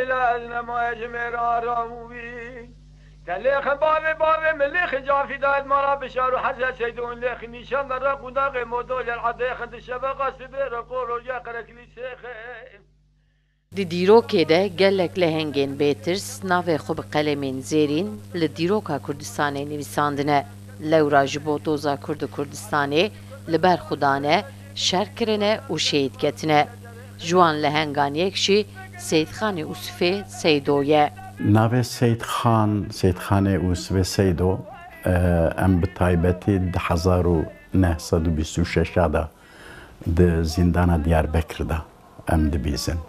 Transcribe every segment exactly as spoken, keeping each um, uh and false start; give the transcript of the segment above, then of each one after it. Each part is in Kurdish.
Lê ez nemaye ji mêra ramûvî. Te lêxin bavê bavê min lêxin cafî dayet mara bişar û hezet seydon lêxin nîşan de req û daxê modol el adêxin di şebeqa sibê re qoro ya qerekilî sêxê. Di dîrokê de gelek lehengên bêtirs navê xwe bi qelemên zêrîn li dîroka Kurdistanê nivîsandine. Lewra ji bo doza Kurd û Kurdistanê li ber xwe dane, şer kirine û şehîd ketine. Ji wan lehengan yek jî Seyîdxanê Ûsifê Seydo ye. Navê Seyîdxan, Seyîdxanê Ûsifê Seydo, e, em bi taybetî di hezar û neh sed û bîst û şeş de di zîndana Diyarbekir de em dibîzin.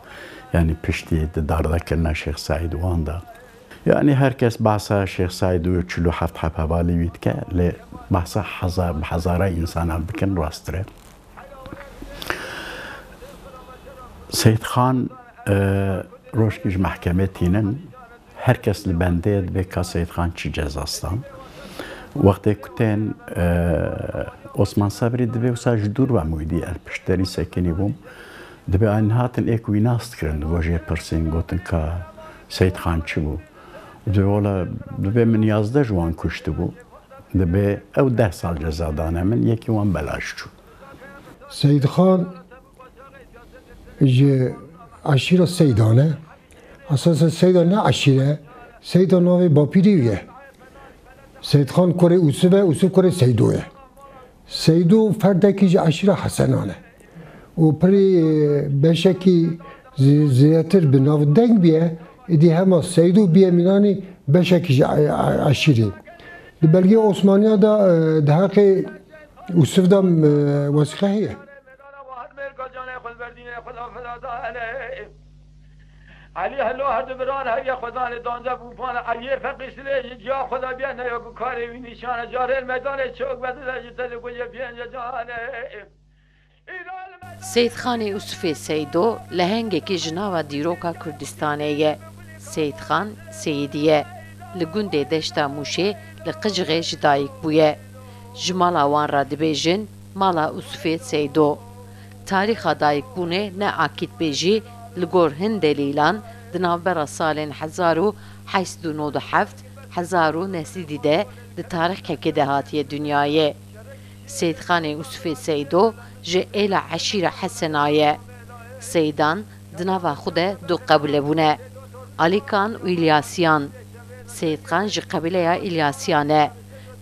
Yanî piştî di dardekirina Şêx Seîd û wan de. Yanî her kes behsa Şêx Seîd û çil û heft heb hevalî wî dike, lê behsa heza-, bi hezara însanan bikin rasttir e. Seyîdxan, e, rojkî ji mehkemê tînin, her kes li bendê ye, dibê ka Seyîdxan çi ceza stand. Wextê ku tên, e, Osman Sebrî dibê wisa ji dûr ve mûdî, ez piştderî sekinî bûm. Dibê an hatin ê ku wî nas dikirin, li gor jê pirsîn, gotin ka Seyîdxan çi bû? Dibê wela, dibê min yazdeh ji wan kuştibû. Dibê ew deh sal ceza dane min, yekî wan belaş çû. Seyîdxan ji eşîra Seydan e. Esas Seyda ne eşîre, Seyda navê bapîrê wî ye. Seyîdxan kurê Ûsif e, Ûsif kurê Seydo ye. Seydo ferdekî ji eşîra Hesenan e. Û pirî, e, beşekî zi-, zêdetir bi navdeng bûye, êdî hema Seydo bûye mînanî beşekî ji e-, e-, eşîrê. Di belgê Osmaniya de, e, di heqê Ûsif de, e, wesîqe heye. Elî helo her du biran her yek xwedanê dande bû pana Eliyê Feqî Silê ji ciya xwe de biyane yo ku karê wî nîşane carên meydanê çok bedile ji te li gulê piyence canê. Seyîdxanê Ûsifê Seydo lehengekî ji nava dîroka Kurdistanê ye. Seyîdxan Seyîdî ye. Li gundê Deşta Mûşê li Qicixê ji dayik bûye. Ji mala wan re dibêjin mala Ûsifê Seydo. Tarîxa dayikbûnê ne akît be jî li gor hin delîlan di navbera salên hezar û heşt sed û nod û heft, hezar û neh sed de di tarîxekê de hatiye dinyayê. Seyîdxanê Ûsifê Seydo ji êla eşîra Hesena ye. Seydan di nava xwe de du qebîle bûne, Alîkan û Îlyasiyan. Seyîdxan ji qebîleya Îlyasiyan e.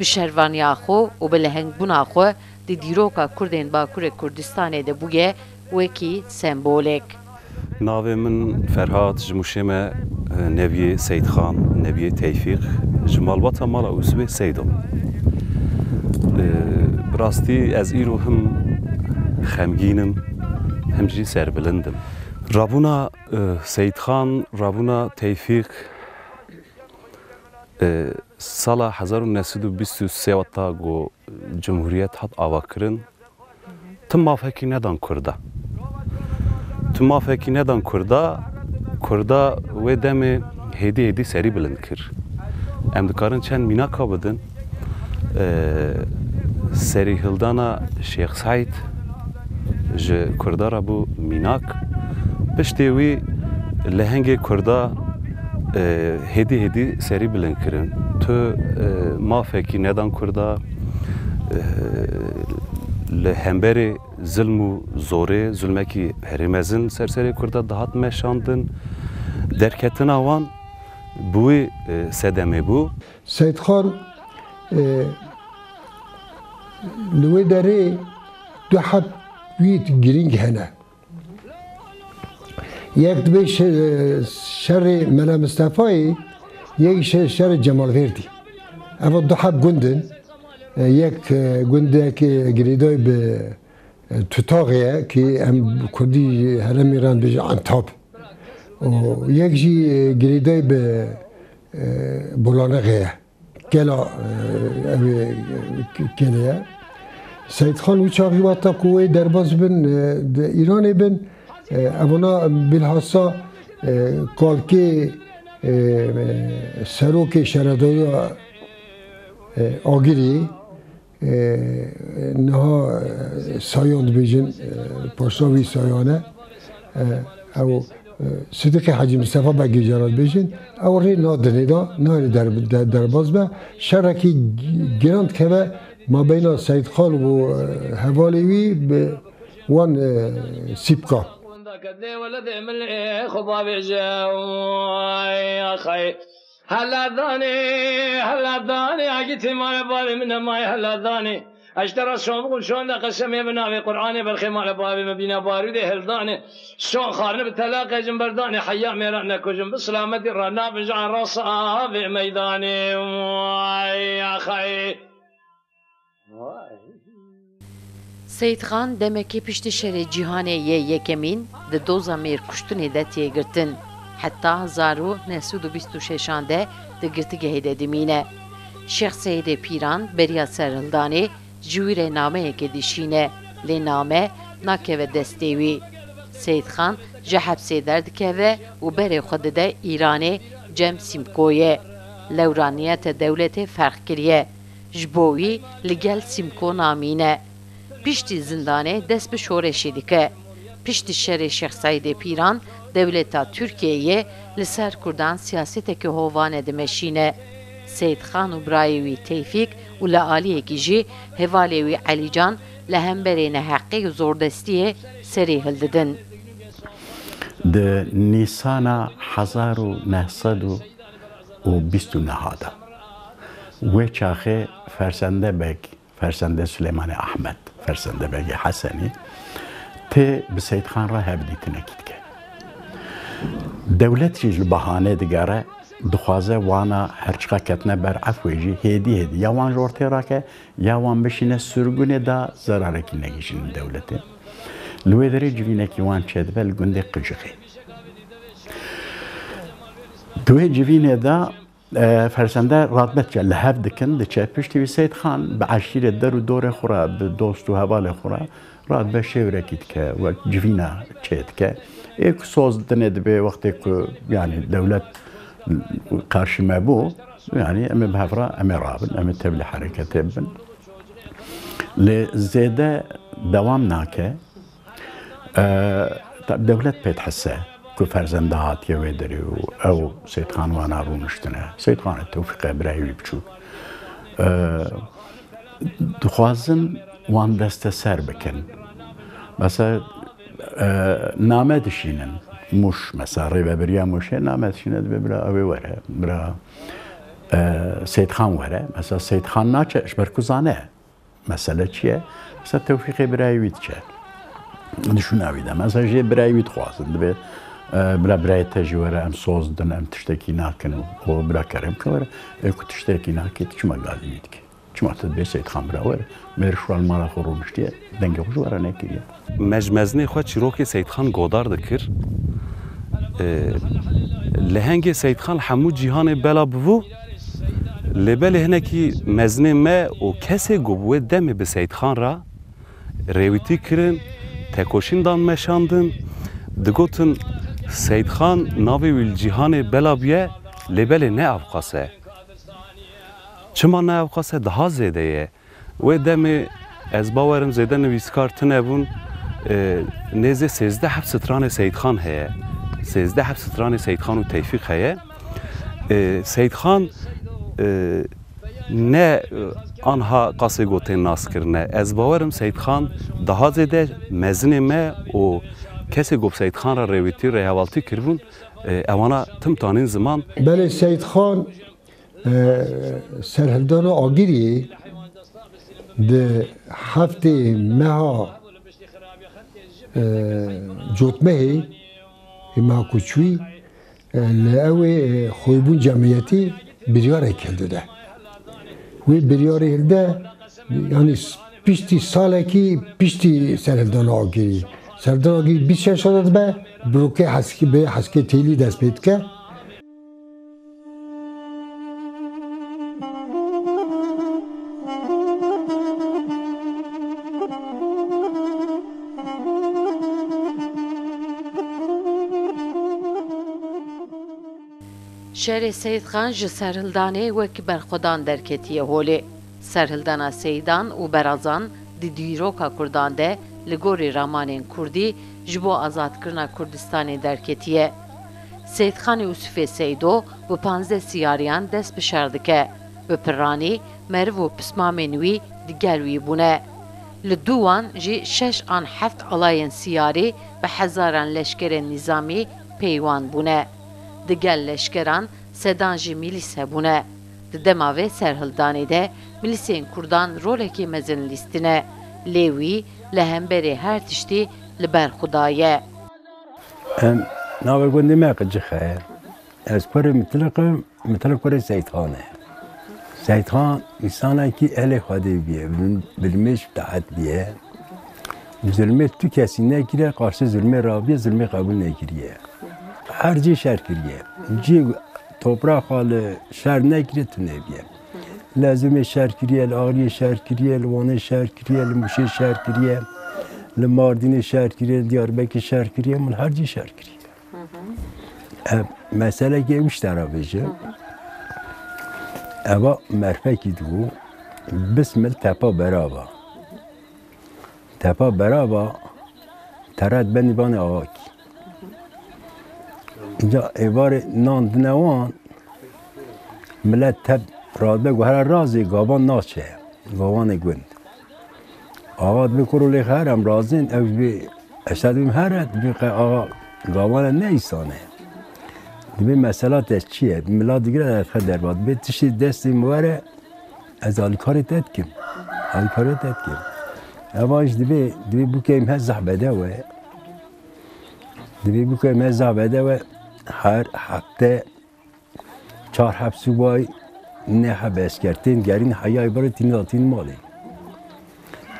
Bi şervaniya xwe û bi lehengbûna xwe di dîroka Kurdên Bakurê Kurdistanê de bûye wekî sembolek. Navê min Ferhat, ji Mûşê me, e, Neviyê Seyîdxan, Neviyê Teyfîq, ji malbata mala Ûsifê Seydo. E, bi rastî ez îro him xemgîn im, him jî serbilind im. Rabûna, e, Seyîdxan, rabûna Teyfîq, e, sala hezar û neh sed û bîst û sê wexta ku Cumhuriyet hat avakirin, tu mafekî nedan Kurda. Tu mafekî nedan Kurda, Kurda wê demê hêdî hêdî serî bilind kir. Em dikarin çend mînaka bidin. Ee, serîhildana Şêx Seîd ji Kurda re bû mînak. Piştê wî lehengê Kurda, e, hêdî hêdî serî bilind kirin. Tu, e, mafekî nedan Kurda, e, li hemberê zilm û zorê, zulmekî herî mezin ser serê Kurda dihat meşandin. Derketina wan bi wî, e, sedemê bû. Seyîdxan, e, li wê derê du heb wî girîng hene. Yek dibê şe-, şerê Mela Mistefayê, yek şe-, şerê Cemal Verdî. Eva du heb gund in. E, yek, e, gundek, e, girêdayî bi, e, Tutaxê ye, ki em kurdî herêmê re dibêjin Entab. Û yek jî, e, girêdayî bi, e, Bolanexê ye. Kela, e, ew ê, e, kelê ye. Seyîdxan wî çaxî wexta ku wê derbas bin, e, di Îranê bin, e, evana bilhassa, e, kalkê, e, e, serokê şaredarîya, e, Agirî, e, niha, e, Sayan dibêjin, e, paşa wî Sayan e. E, ew Sidîqê Hecî Mistefa Begê cara dibêjin, ew rê nadinê da, nayê der-, der-, derbas be. Şerekî giran dikeve mabeyna Seyîd Xan û, e, hevalê wî bi wan, e, sîpka. Hela danê, hela danê, agitê mala bavê min nemaye hela danê. Ez ji te re şon bixwim, şon de qesemê bi navê Qur'anê berxê mala bavê min bîna barûdê hildanê. Şon xarine bi telaqê jin berdanê, heya mêran nekujin, bi silametî re nabin ji erasa vê meydanê. Way axay. Seyîd Xan demekê piştî Şerê Cîhanê yê Yekemîn di doza mêrkuştinê de tê girtin. Heta hezar û neh sed û bîst û şeşan de di girtîgehê de dimîne. Şêx Seyîdê Pîran beriya serhildanê ji wî re nameyekê dişîne, lê name nakeve destê wî. Seyîd Xan ji hepsê derdikeve û berê xwe dide Îranê, cem Sîmkoyê. Lewra niyete dewletê ferq kiriye. Ji bo wî li gel Sîmko namîne. Piştî zindanê dest bi şoreşê dike. Piştî şerê Şêx Seîdê Pîran dewleta Tirkiyeyê li ser Kurdan siyaseteke hovane dimeşîne. Seyîd Xan û birayê wî Tevfîk û li aliyekî jî hevalê wî Elîcan li hemberê neheqî û zordestiyê serê hildidin. Di Nîsana hezar û neh sed û bîst û neh de, wê çaxê Fersende Beg, Fersende Silêmanê Ahmed, Fersende Begê Hesenî, tê bi Seyîd Xan re hevdîtinekî dike. Dewlet jî li bahanê digere, dixwaze wana her çiqa ketine ber efwê jî hêdî hêdî ya wan ji ortê rake, ya wan bişîne sirgûnê da zerarekî negihîjînin dewletê. Li wê derê civînekî wan çêdibe li gundê Qicixê. Di wê civînê de, e, Fersende radbet çe li hev dikin, diçe piştî wî Seyîd Xan bi eşîrê der û dorê xwe re, bi dost û hevalê xwe re radbe şêwrekî dike, wek civîna çê dike. Ê ku soz dinê dibe wextê ku, yanî dewlet karşî me bû, yanî em ê bi hev re, em ê rabin, em ê tevlî hereketê bibin. Lê zêde dewam nake. E, ta-, dewlet pê dihise ku Fersende hatiye wê derê û ew Seyîd Xan wana rûniştine. Seyîd Xan û Tewfîqê birayê wî biçûk, e, dixwazin wan desteser bikin. Mesela, e, name dişînin. Mûş, mesela rêvebiriya Mûşê name dişîne, dibe bira ew ê were. Bira, e, Seyîd Xan were. Mesela Seyîd Xan naçe, ji ber ku zane mesele çi ye. Mesela Tewfîqê birayê wî diçe. Dişûna wî de. Mesela jê birayê wî dixwazin. Dibe, e, bira birayê te jî were, em soz din, em tiştekî nakin û o bira kerem ke were. Ê ku tiştekî nakê, tu çima gazî wî dikî? Çima tu dibê Seyîd Xan bira were? Mêr şû li mala xwe rûniştiye, dengê xwe ji we re nekiriye. Me ji mezinê xwe çîrokê Seyîd Xan godar dikir. E, lehengê Seyîd Xan li hemû cîhanê bela bibû, lê belê hinekî mezinê me û kesê ku bi wê demê bi Seyîd Xan re rêwîtî kirin, tekoşîn dan meşandin, digotin, Seyîd Xan navê wî li cîhanê bela bûye, lê belê ne ewqas e. Çima ne ewqas e? Daha zêde ye. Wê demê ez bawerim zêde nivîskar tune bûn, e, nêzê sêzdeh heb stranê Seyîd Xan heye. Sêzdeh heb stranê Seyîd Xan û Tevfîq heye. E, Seyîd Xan, e, ne, e, anha qasê ku tên nas kirine. Ez bawerim Seyîd Xan daha zêde mezinê me û kesê ku bi Seyîd Xan re rêwîtî, rêhevaltî kiribûn, e, ewana tim tanîn ziman. Belê Seyîd Xan, e, serhildana Agiriyê di heftê meha, e, Cotmehê, ê meha ku çûyî, e, li ew ê, e, Xoybûn Cemiyetî biryarek hildide. Wê biryarê hilde, yanî s-, piştî salekî piştî serhildana Agirî. Serhildana Agirî bîst şeş sala dibe, bi rokê heskî, bi heskê têlî dest pê dike. Şerê Seyîd Xan ji serhildanê wek berxwedan derketiye holê. Serhildana Seyîdan û Berazan di dîroka Kurdan de li gorî ramanên Kurdî ji bo azadkirina Kurdistanê derketiye. Seyîdxanê Ûsifê Seydo bi panzdeh siyariyan dest bi şer dike. Bi piranî, meriv û pismamên wî digel wî bûne. Li dû wan jî şeş an heft alayên siyarî bi hezaran leşkerên nîzamî pey wan bûne. Digel leşkeran sedan jî milîs hebûne. Di dema vê serhildanê de milîsên kurdan rolekî mezin lîstine, lê wî li hemberî her tiştî li ber xwe daye. Em navê gundê me Qicix e. Ez kurê Mitiliq im, Mitiliq kurê Seyîdxan e. Seyîdxan însanekî ehlê Xwedê bûye, bi, bi nimêj taet bûye. Zulmê tu kesî nekiriye, qarşî zulmê rabiye, zulmê qebûl nekiriye. Her cî şer kiriye. Cî topraxa li şer nekiriye, tu nebûye. Li Ezimê şer kiriye, li Ariyê şer kiriye, li Wanê şer kiriye, li Mûşê şer kiriye, li Mardînê şer kiriye, li Diyarbekirê şer kiriye, min her cî şer kiriye. Ev meselekê wişt te re bêjim. Eva merfekî dibû, bismil tepa berava. Tepa berava, tere dibe nîvanê avakî. Înca êvarê nan dine wan, milet tep radibe ku here razê gavan naçe, gavanê gund. Axa dibê kuro lê xer em razên, ew dibê eşe dibim here, dibê qe axa gavane ne îsane. Dibê mesela te çi ye? Mila digire ez xe derba. Dibê tiştê destê min were, ez alîkarê te dikim. Alîkarê te dikim. Eva jî dibê, dibê bûkeyê min he zehf bedew e. Dibê bûkeyê min he zehf bedew e. Her hefte çar heb subay, neh heb esker tên gerîn heyayê birê tînin datîn malê.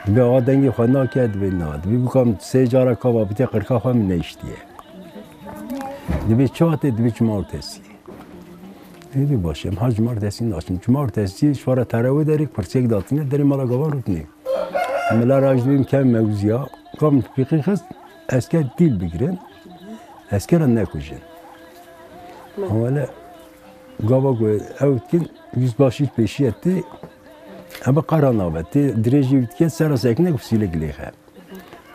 Dibê axa dengê xwe nake, dibê na. Dibê bûka min sê cara kava bite qirka xwe min neyiştiye. Dibê çi hatê, dibê cumartesî. Êdî baş e, em ha cumartesî naçin. Cumartesî şwara terewê derê kursiyek datîne derê mala gavan rûtinê. Mila ra ji dibê min kevim mewziya, ka min fiqî xist, esker dîl bigirin, eskera nekujin. Ama le gava ku ew dikin, yüzbaşî pêşiye tê, ebe qera nabe, tê dirêjî wî dike, sera sekine ku sîlek lêxe.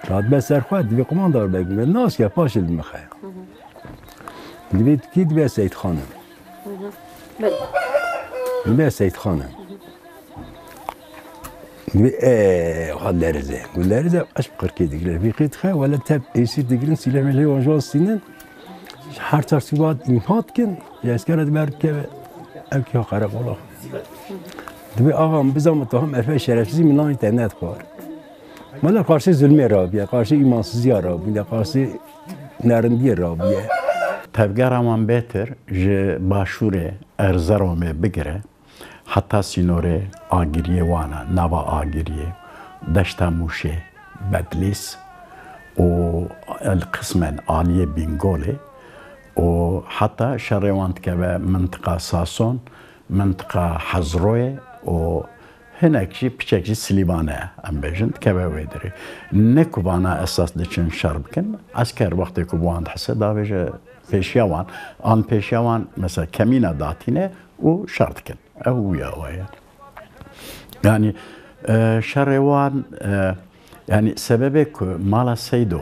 Radbe ser xwe, divê qumandar be, me nas ke paşê li mixe. Divê tu kî dibe Seyîdxan im. Belê. Dibe Seyîdxan im. Divê, e, ha lerize. Gu lerize, eş qirkê digire. Vî qî dixe, wele tep êsîr digirin, sîlemê lê wan ji wan stînin. Her çar sîbat îmha dikin, ya eskere dibe erdikeve, ev kî ha qereqola. Divê axa min bizan, min taham erfê şerefsizî min nanî te nedixwar. Mala qarşî zulmê rabûye, qarşî îmansizîya rabûye, qarşî nerindiyê rabûye. Tevgera wan bêtir ji başûrê Erzeromê bigire heta sînorê Agiriyê wan e, nava Agiriyê, deşta Mûşê, Bedlîs û el qismen aliyê Bîngolê û heta şerê wan dikeve mintiqa Sason, mintiqa Hezroyê û hinek jî, piçek jî Silîvane, em bêjin, dikeve wê derê. Ne ku vana esas diçin şer bikin, esker wextê ku bi wan dihise, davêje pêşiya wan, an pêşiya wan, mesela, kemîna datîne û şer dikin. Ew wî ya we ye. Yanî, e, şerê wan, e, yanî sebebê ku mala Seydo,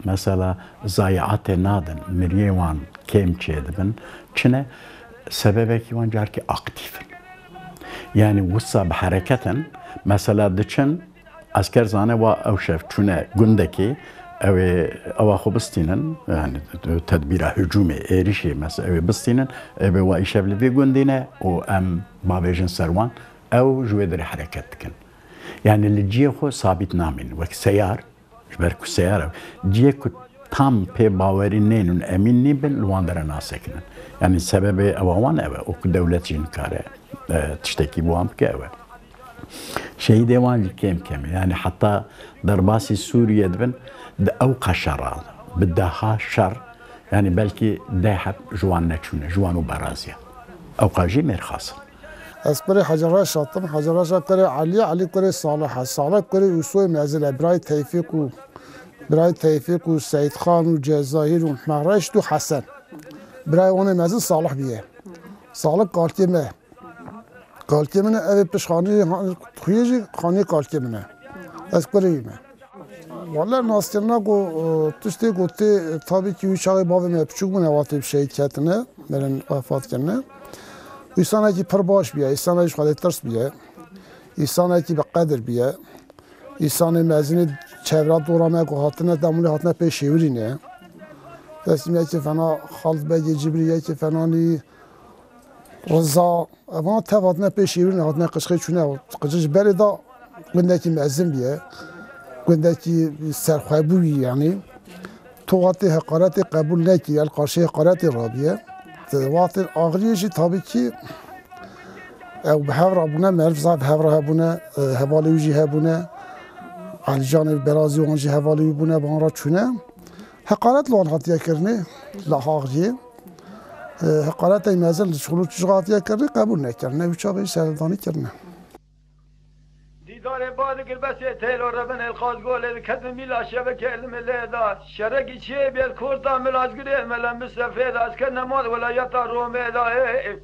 mesela, zayiatê nadin, miriyê wan kêm çêdibin, çi ne? Sebebekî wan carkî aktîf in. Yanî wisa bi hereket in, mesela, diçin, esker zane wa ew şev çûne gundekî, ew ê ewa xwe bistînin, yanî tedbîra hicûmê, êrişê, mesela, ew ê bistînin, ê bê wa îşev li vî gundî ne û em bavêjin ser wan, ew ji wê derê hereket dikin. Yanî li cihê xwe sabît namînin, wek seyar, ji ber ku seyar e, cihê ku tam pê bawerî nên û emîn nîbin, li wan dere nasekinin. Yanî sebebê ewa wan ew e, û ku dewlet jî nikare, e, tiştekî bi wan bike ew e. Şehîdê wan jî kêm kêm e. Yanî heta derbasî Sûriyê dibin, di ew qeşera, bi deha şer, yanî belkî deh heb ji wan neçûne, ji wan û beraziya. Ew qas jî mêrxas in. Ez kurê Hecî Reşat im, Hecî Reşat kurê Elî, Elî kurê Salih e. Salih kurê Ûsoyê mezin e, birayê Tevfîq û, birayê Tevfîq û Seyîdxan û Cezayîr û Mehreşt û Hesen. Birayê wan ê mezin Salih bûye. Salih kalkê me. Kalkê min e, ev ê pişt xanê, xuyê jî xanê kalkê min e. Ez kurê wî me. Wele naskirina ku, e, tiştê ku tê, tabî kî wî çaxê bavê me piçûk bûne, wextê bi şehîd ketine, mirin, wefat kirine. Însanekî pir baş bûye, însanekî ji Xwedê tirs bûye, însanekî bi qedir bûye. Însanê mezinê çevra dora me ku hatine demûlê hatine pê şêwirîne. Tesîm yekê fena Xalid Begê Cibrî, yekê fenanî Riza, evan tev hatine pê şêwirîne, hatine qicixê çûne. Qiciş ji berê de gundekî mezin bûye, gundekî serxwebûyî yanî. Tu wextê heqaretê qebûl nekî, el qarşî heqaretê rabîye. Di wextê axiriyê jî tabî kî ew bi hev re bûne, meriv zaf bi hev re hebûne, e, hevalê wî jî hebûne. Elîcanê Berazî wan jî hevalê wî bûne, bi wan re çûne. Heqaret li wan hatiye kirinê, li axiriyê. E, heqaretê mezin li çolû çocuk hatiye kirinê, qebûl nekirine, wî çaxê serhildanî kirine. Dîdarê badikir besê têlo rebin el qaz golê dikedim mîla şevekê elimê lê da. Şerekî çiyê bêl korta mil azgirê mele misefê da. Ez ke nemal welayeta Romê da. Ê, ê.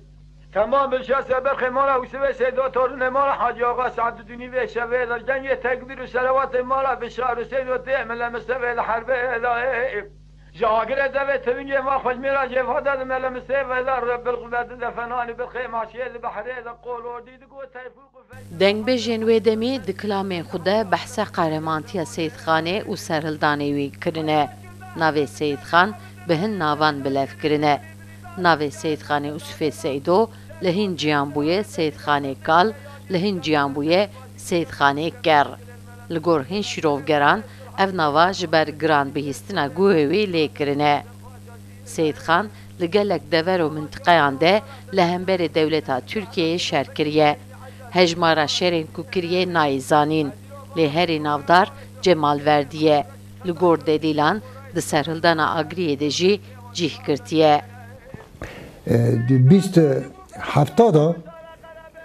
Temam bil şase berxê mala Usivê Seydo torunê mala Hacî Axa Saedudînî vê şevê da. Dengê tekbîr û selewatê mala Bişar û Seydo tê mele misefê li herbê da. Ê, ê. Ji agirê devê tivingê ma xweşmêra jêva de li mele misefê da. Bil quveti de fenanî bil xêmaşiyê li behrê de qol ordî digot teyfû Dengbêjên wê demî di kilamên xwe de behsa qehremantiya Seyîdxanê û serhildanê wî kirine. Navê Seyîdxan bi hin navan bi lev kirine. Navê Seyîdxanê Usifê Seydo li hin ciyan bûye Seyîdxanê Kal, li hin ciyan bûye Seyîdxanê Ker. Li gor hin şîrovgeran ev nava ji ber giran bihîstina guhê wî lê kirine. Seyîdxan li gelek dever û mintiqeyan de li hemberê dewleta Tirkiyeyê şer kiriye. Hejmara şerên ku kiriye nayê zanîn, lê herî navdar Cemalverdî ye. Li gor delîlan di serhildana Agiriyê de jî cîh girtiye. E, di bîst hefta de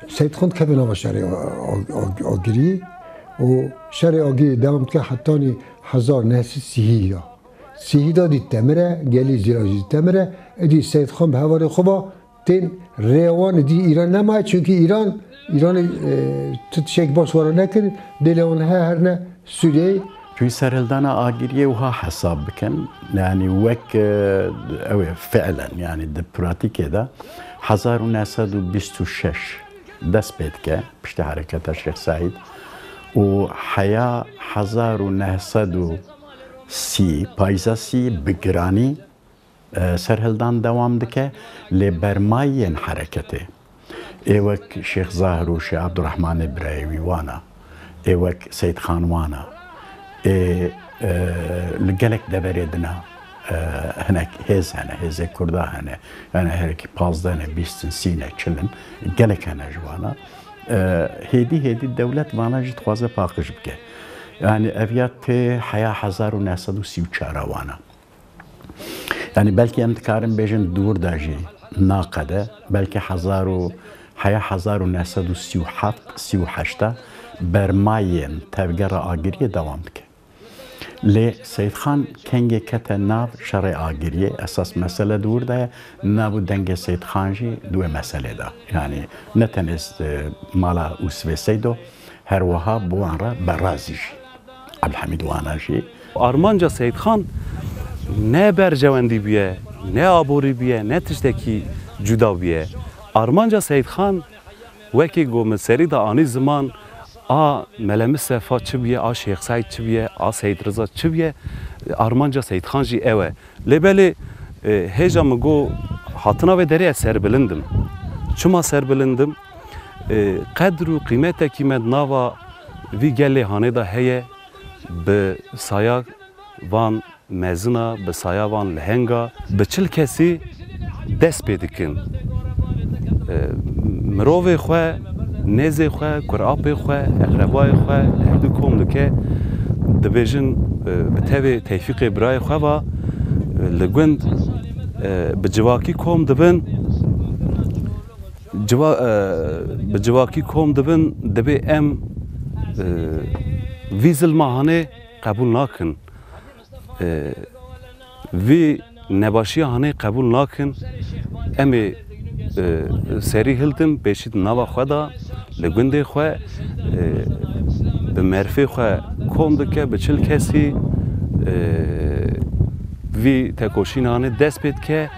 Seyîdxan dikeve nava şerê A-, A-, A-, Agiriyê û şerê Agiriyê dewam dike hetanî hezar neh sed sî de. Sî de dît demire, gelî Zîra jî dît demire, êdî Seyîdxan bi hevalê xwe ve tên rêya wan êdî Îran nemaye, çunkî Îran, Îranê, e, tu tiştek baş were nekir, dêlê wan he herne Sûriyeyê. Çûyî serhildana Agiriyê wiha hesab bikin, yanî wek, e, ew ê fiilen, yanî di pratîkê de hezar û neh sed û bîst û şeş dest pê dike, piştî hereketa Şêx Seîd û heya hezar û neh sed û sî, payîza sî bi giranî, e, serhildan dewam dike, lê bermayiyên hereketê, ê wek Şêx Zahir û Şêx Ebdurehmanê birayê wî wana, ê wek Seyîdxan wana, ê, e, li gelek deverê dina, e, hinek hêz hene, hêzê Kurda hene, yani herekî pazdeh ne, bîst in, sî ne, çil in, gelek hene ji wana. E, hêdî hêdî dewlet vana jî dixwaze paqij bike. Yani ev ya tê heya hezar û neh sed û sî û çar wana. Yani belkî em dikarin bêjin di wir de jî naqede, belkî hezar û, heya hezar û neh sed û sî û heft, sî û heşt de bermayên tevgera Agiriyê dewam dike. Lê Seyîdxan kengê kete nav şerê Agiriyê, esas mesele di wir de ye, nav û dengê Seyîdxan jî di wê meselê de. Yani ne tenê, e, mala Usvê Seydo, her wiha bi wan re Berazî jî. Ebdulhemîd wana jî. Armanca Seyîdxan ne berjewendî bûye, ne aborî bûye, ne tiştekî cuda bûye. Armanca Seyîdxan wekî ku min serî de anî ziman, a Mele Mistefa çi bûye, a Şêx Seîd çi bûye, a Seyîd Riza çi bûye, armanca Seyîdxan jî ew e. Lê belê, e, hêja min got, hatina vê derê ez serbilind im. Çima serbilind im? E, qedr û qîmetekî me di nava vî gelê hanê de heye, bi saya van mezina, bi saya van lihenga, bi çil kesî dest pê dikin. E, mirovê xwe, nêzê xwe, kurapê xwe, eqrebayê xwe li hevdû kom dike, dibêjin, e, bi tevê tevfîqê birayê xwe ve, e, li gund, e, bi civakî kom dibin, civa-, e, bi civakî kom dibin, dibê em, e, vî zilma hanê qebûl nakin. E, vî nebaşiya hanê qebûl nakin. Em ê, e, serî hiltin pêşî di nava xwe de, li gundê xwe, e, Bi merfê xwe kom dike, bi çil kesî, e, vî tekoşînanê dest pê dike.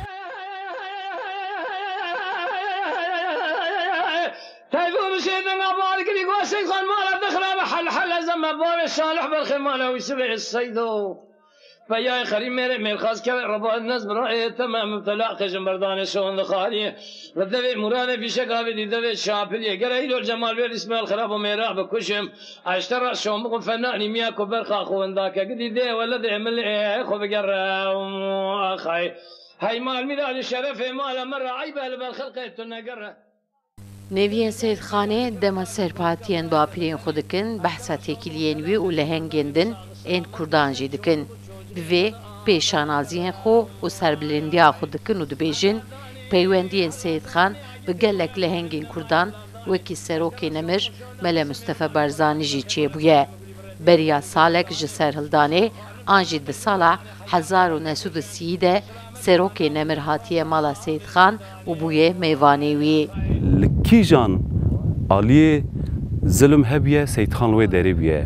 Teyvû bi şêdinga bar girî goşê xan mala dixra bi hel hel ez eme bavê Salih berxê mala wî sibê Seydo. Peyayê xerî mêrê mêrxas kevê rebat nez bi rayê temem bi telaqê jin berdanê şon dixariyê. Li devê Mûranê fîşek avêdî devê Şapiliyê. Gere îro Cemal Bêl Îsmaîl Xirab û Mêrah bikuşim. Eştera şomik û fenanî miya ku berxa xwe windake gidî dê weledê min lê xwe bigere. Axay. Hey mal mîra li şerefê mala me re eyb e li ber xelqê tu negere. Nêviyên Seyîdxanê dema serpatiyên bapîrên xwe dikin, behsa têkiliyên wî û lehengên din ên kurdan jî dikin. Bi vê pê şanaziyên xwe û serbilindiya xwe dikin û dibêjin, peywendiyên Seyîdxan bi gelek lehengên kurdan wekî Serokê Nemir Mele Mistefa Barzanî jî çêbûye. Beriya salek ji serhildanê an jî di sala hezar û neh sed û sî de Serokê Nemir hatiye mala Seyîdxan û bûye mêvanê wî. Li kîjan aliyê zilm hebûye, Seyîdxan li wê derê bûye.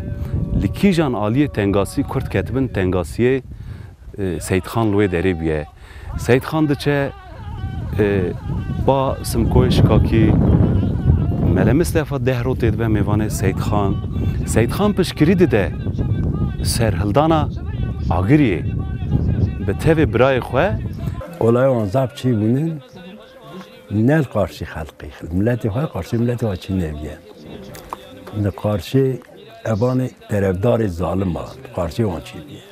Li kîjan aliyê tengasî Kurd ketibin tengasiyê, e, Seyîdxan li wê derê bûye. Seyîdxan diçe, e, ba Simkoyê Şikakî, Mele Mistefa deh rotê dibe mêvanê Seyîdxan. Seyîdxan piştgirî dide serhildana Agiriyê bi tevê birayê xwe. Olay wan zaf çêbûnin, ne li qarşî xelqê, miletê xwe, qarşî miletê xwe çî nebûye. Li qarşî evanê terefdarê zalim a, li qarşî wan çêbûye.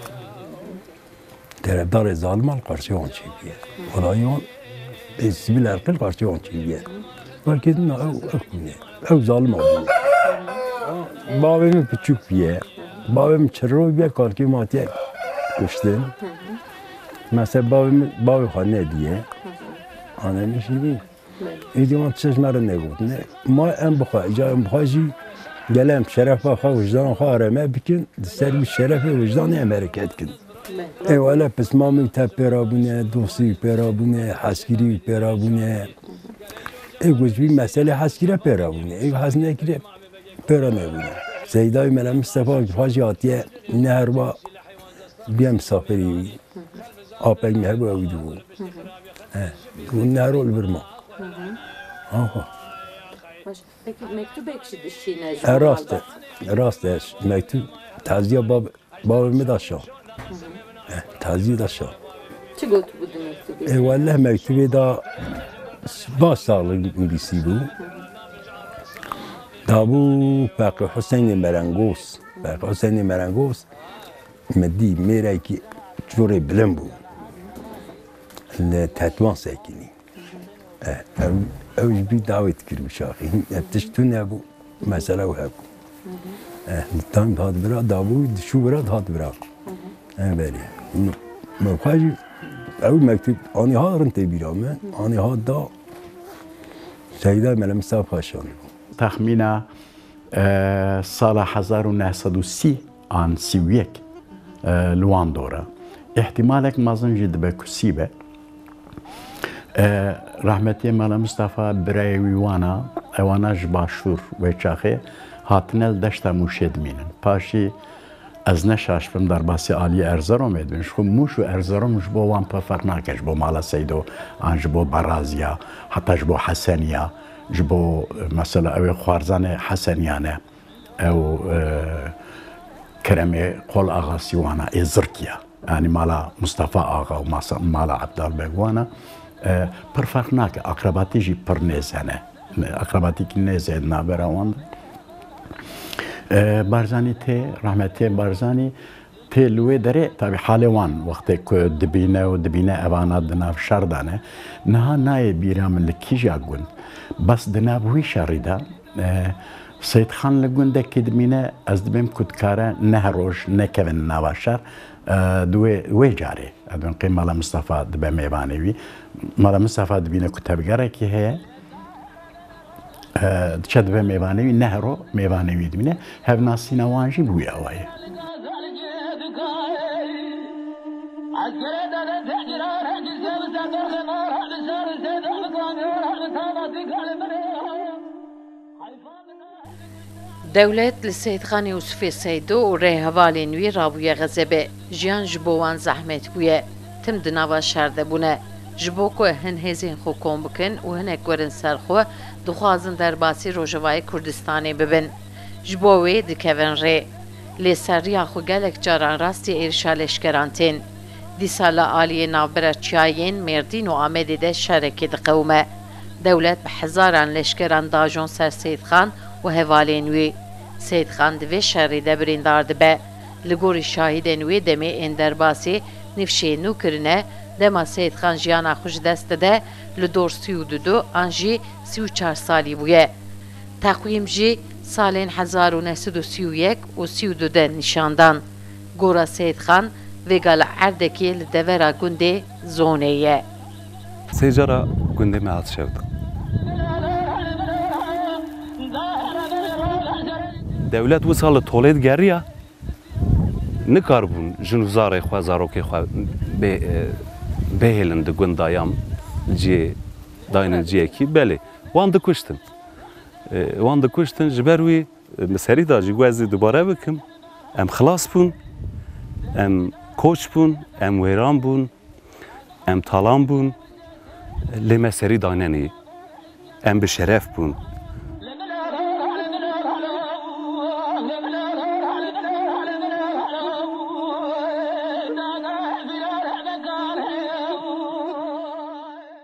Terefdarê zalim a li qarşî wan çêbûye. Olayê wan ê sivîl erqê li qarşî wan çêbûye. Belkî dina ew, ew kûne. Ew zalim a bûye. Bavê min piçûk bûye. Bavê min çiro bûye, kalkê min hatiye kuştin. Mesela bavê min, bavê xwe nediye. Ananî şîrîn. Êdî wan tişt me re negotine. Ma em bixwe, ca em bixwe jî gele em şerefa xwe, wijdana xwe arame bikin, di ser wî şerefê wijdanê em hereket kin. Ê wele pismamê wî te pêra bûne, dostî wî pêra bûne, heskirî wî pêra bûne. Ê ku ji vî meselê heskire pêra bûne. Ê hez nekire pêra nebûne. Seydayê Mele Mistefa xwe jî hatiye Neherwa bûye misafirî wî. Apek me hebû ew dibû. He, dibû Nehro li vir ma. Aha. Baş, peki mektubek jî dişîne ji E, rast e. Rast e. Mektub, taziya bab, babê min da şa. E, taziya da şa. Çi gotibû di mektubê? E, welleh mektubê da baş sağlık nivîsî bû. Dabû Feqî Huseyinê Merengoz. Feqî Huseyinê Merengoz. Min dî mêrekî corê bilind bû. Li Tetwan sekinî. Eh, ew, ew ji bî dawê dikir bi şaxî. Hîn ev tişt tune bû. Mesela ew hebû. Eh, li tam dihat bira, dabû, dişû bira, dihat bira. Eh, berê. Min xwe jî ew mektub anî ha rind tê bîra min. Anî ha da Seyda Mele Mistefa Paşa. Texmîna E, sala hezar û neh sed û sî an sî û yek, e, li wan dor e. Îhtimalek mezin jî dibe ku sî be. E, rehmetiyê Mela Mistefa birayê wî wana, ewana ji Başûr wê çaxê hatine li deşta Mûşê dimînin. Paşî ez ne şaş bim derbasî aliyê Erzeromê dibin. Ji xwe Mûş û Erzerom ji bo wan pir ferq nake, ji bo Mala Seydo an ji bo Beraziya, heta ji bo Heseniya. Ji bo, e, mesela, ew ê xwarzanê Heseniyan e. Ew, e, keremê Qol Axa Sîwana ê Zirkiya. Yanî mala Mustafa Axa û masa-, mala Ebdal Beg wana, e, pir ferq nake. Akrabatî jî pir nêz hene. Akrabatîkî nêz heye di navbera wan de. E, Barzanî tê, rehmetiyê Barzanî, Tê li wê derê, tabî halê wan wextê ku dibîne û dibîne evana di nav şer de ne, niha nayê bîra min li kîja gund. Bes di nav wî şerî de, e, Seyîdxan li gundekî dimîne, ez dibêm ku dikare neh roj nekevin nava şer, e, di wê, wê carê, ez dibêm qey Mala Mistefa dibe mêvanê wî. Mala Mistefa dibîne ku tevgerekî heye, E, diçe dibe mêvanê wî, neh ro mêvanê wî dibîne. Hevnasîna wan jî bi wî awayî. Dewlet li Seyîdxanê Yûsifê Seydo û rêhevalên wî rabûye xezebê. Jiyan ji bo wan zehmet bûye. Tim di nava şer de bûne. Ji bo ku hin hêzên xwe kom bikin û hinek werin ser xwe, dixwazin derbasî Rojavayê Kurdistanê bibin. Ji bo wê dikevin rê. Lê ser riya xwe gelek caran rastî êrişa leşkeran tên. Dîsa li aliyê navbera çiyayên Mêrdîn û Amedê de şerekê diqewime. Dewlet bi hezaran leşkeran dajon ser Seyîdxan û hevalên wî. Seyîdxan di vê şerî de birîndar dibe. Li gorî şahîdên wê demê ên derbasî nifşê nû kirine, dema Seyîdxan jiyana xwe ji dest dide, li dor sî û du an jî sî û çar salî bûye. Teqwîm jî salên hezar û neh sed û sî û yek û sî û du de nîşan dan. Gora Seyîdxan vêga li erdekê li devera gundê Zonê ye. Sê cara gundê me hat şewtin. Dewlet wisa li tolê digeriya, nikaribûn jin û zarê xwe, zarokê xwe bê-, e, bihêlin di gunda yan cihê daynin cihekî. Belê, wan dikuştin. E, wan dikuştin, ji ber wî, e, min serî da jî, ku ez ê dubare bikim, em xilas bûn, em koç bûn, em wêran bûn, em talan bûn, lê me serî da nenî. Em bi şeref bûn.